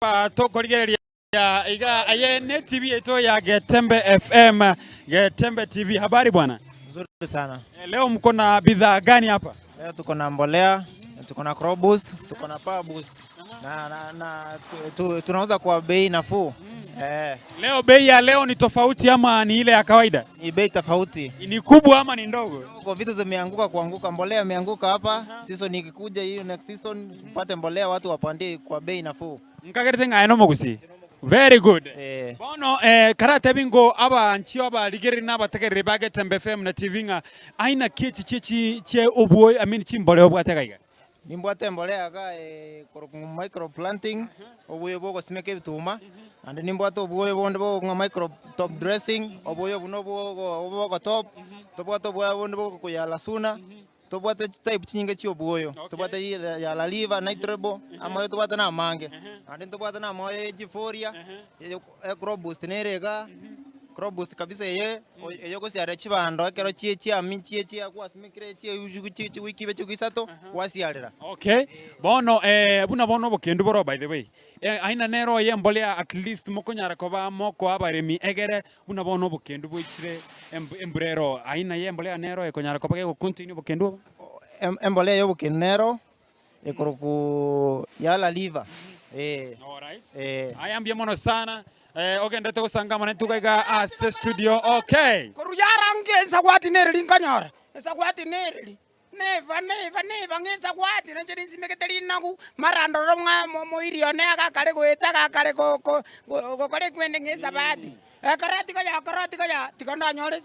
Aba tokorigereria iga aye ne TV yaito ya Getembe FM, Getembe TV. Habari bwana? Nzuri sana. Eh, Leo mko na bidhaa gani hapa? Leo tuko na mbolea, tuko na crop boost, tuko na power boost. Na, na, na tu, tu, tunauza kwa bei nafuu. Eh, Leo bei ya leo ni tofauti ama ni ile ya kawaida? ni bei tofauti. Ni kubwa ama ni ndogo? Kwa vitu zimeanguka kuanguka, mbolea imeanguka hapa. Season ikikuja hiyo next season tupate mbolea watu wapandie kwa bei nafuu. Nkagerete ng'a aye nomogusi. Very good. Eh. Bono eh, karatebi ngo abanchio abarigereri na abategereri ba Getembe FM na TV ng'a aina ki echi chie chi chie obwoyo I mean chimbolea obwate iga iga? Nimbwate embolea iga eh, korokwa micro planting, obuya bwa ogosimeka ebituma, naende nimbwate obuya bonde bwa micro top dressing, obuya obwo nobwo ogo ogotop, tobwate obuya bonde bwa okoyala suna, tobwate chitype chinyinge chia obuoyo, tobwate yala liver, nitrable, amayo tobwate na amange. Naende ntobwate na amayo ya echiforia, ecrop boost nere igaa, crop boost kabisa eye, eye ogosiarera chibando ekero chie chiami chie chia gwasimekire chie chiwiki ibere chiwiki isato, gwasiarera. Okay, bono buna bono obokendu boroo by the way, aina nere oye embolea at least mokonyara koba mokoa abaremi egere Buna bono obokendu boichire embura ero, aina y'embolea nero ekonyara koba gegocontain obokendu obo. Embolea y'obokendu nero ekorokwa yala liver eh. Alright. Eh. Aya mbuya mono sana. Eh, ogenderete gosanga amang'ana intwe iga ase studio. Okay. Korwa yarange ensagwati nereri nkonyora, ensagwati nereri, Neba, neba, neba ng'esagwati, nainche ninsimegete rinagu, mara ndororo ng'a omoiri one agakare goeta agakare go- go- gokora ekwende ng'esabati. Ekero tiga ya, ekero tiga ya, tiga ndanyore esabati.